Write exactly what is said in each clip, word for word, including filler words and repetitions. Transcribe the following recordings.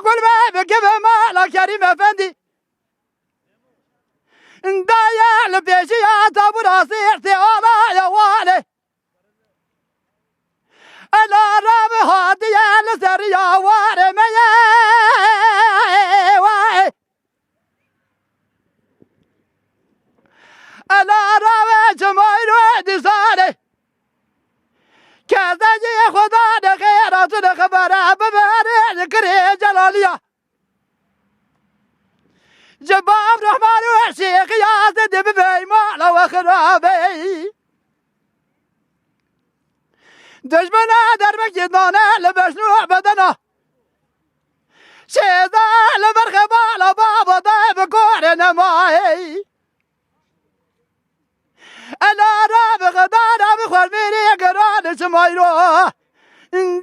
Kul me bike ve mala Kerîm Efendî. Daye li pêşiya tabûra sêrtê alaya Wanê. Ela rabi hatiye li seriya warê me ye. Wê. Ela rabe çimayro dîsarê. Kezegî Xuda de xêra tu de xebere bibere kirê celaliya. Ji bav Rehman û Şêxî Yazidî bibey mala we xirabey. Dijmina dermekî dane li beşnû bedena. Şêda li ber xebala bava dayê bi korê nemayê. Ela rabi xedara bi xwermêrê giran çimayro.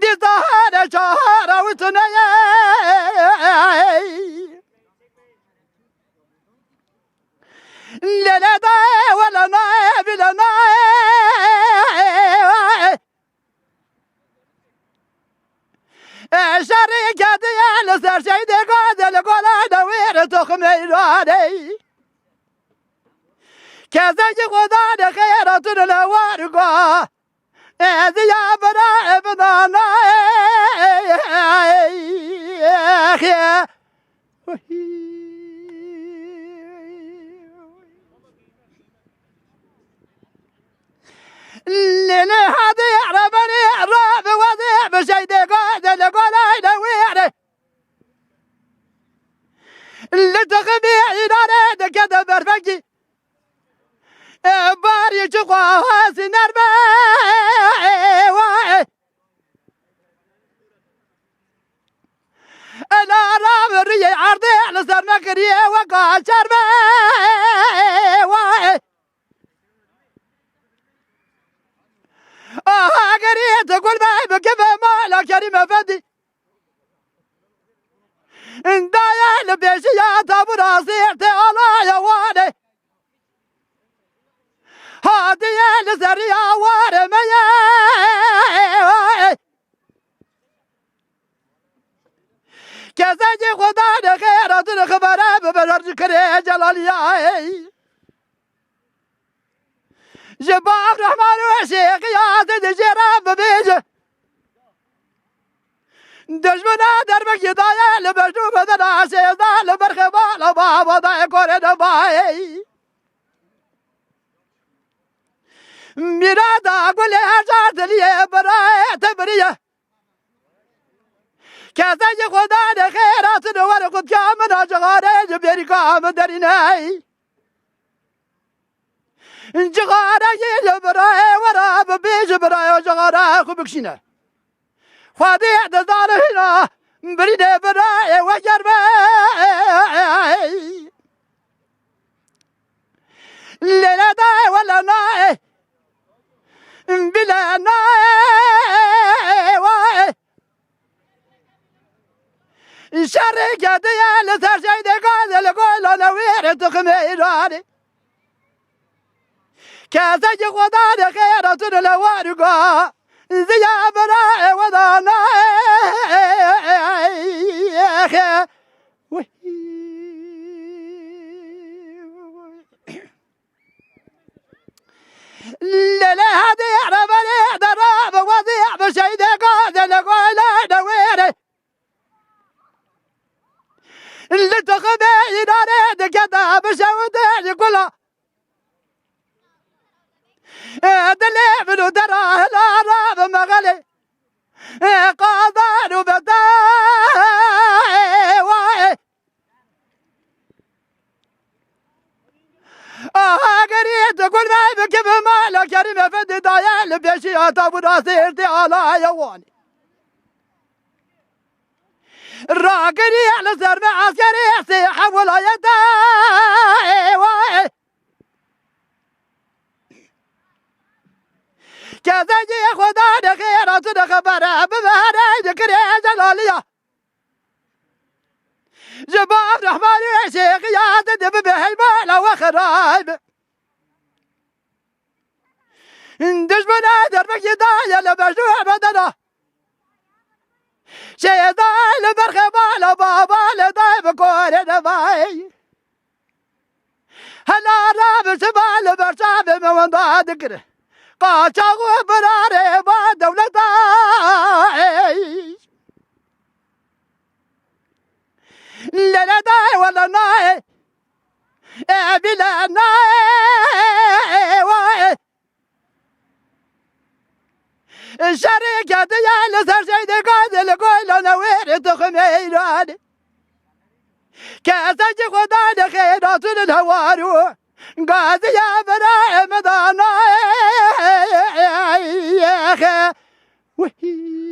Dîsa here çahara û tuneye. Lele dayê wele nayê bile nayê. Şerî kediye li ser şeydê gazê li golay de wêre toximê îranê. Kezekî Xuda de xêra tu li lewar ga. Ez ya bira e binana. Lê lê hadê erebenê rabe wazê bi şeydê gazê li golay de wêre. Li dixibê îrare dikete berfekî. E, barî çi xwe hesî nerbe. Wê. Ela rabe riyê erdê li ser me kiriye weka çerbe. Wê. Aha gerî tu gul me bi keve mala Kerîm Efendî. Daye li pêşiya tabûra sêrtê alaya Wanê. Hatiye li seriya warê me ye. Kezekî Xuda de xêra tu li xibere bibe car ji kirê celaliyayê. Ji bav Rehman û Şêxî Yazidî jê re bibêje. Dijmina dermekî daye li beşnû bedena şêda li ber xebala bava dayê korê nemayê. Mîrada gulê her car diliyê birayê te biriye. Kezekî Xuda de xêra tu li wer xutya min a cixarê ji bêrîka min derîney. Cixareyê li birayê we re bibêje birayê cixara xwe bikişîne. Xwedê dizane hîna birînê birayê we germ e. Lê lê dayê wele nayê. Bile nayê. Wê. Şerê kediye li ser şeydê gazê li goyla newêrê tuximê îranê. Kesekî Xuda de xêra tu li lewar ga. Ziya bira ê we da nayê. Wê. Lele hadi erebenê dera bi wezî bi şeydê gazê li goyla newêrê. Li tuximê îranê dikete bi şewdê ji gula. Dilê min û dera hilala bi mexelê. Qadar û beda. Aha gerî tu gul me bi kevê mala Kerîm Efendî daye li pêşiya tabûra sêrtê alaya Wanê. Ragirî li ser me eskerê sê hewlayete. Kezegî Xuda de xêra tu de xebere bibere dikirê celaliya. Ji bav Rehmanî Şêxî ya didi bibe heybala we xeraybe. Dijmine dervekî daye li mecnû bedena. Şêda li ber xebala Baba li dayê bi korê de vay. Hela rabe siba li ber çavê me wenda dikir. Qaçax û birarê ba dewleta. Lele dayê wele nayê. E bile nayê. Şerê ketiye li ser şeydê gazê li goyla newêrê tuxumê îranê. Kesek ji xwe da li xêra tu li hewar û gaziye bira ê min da nayê. Wihî.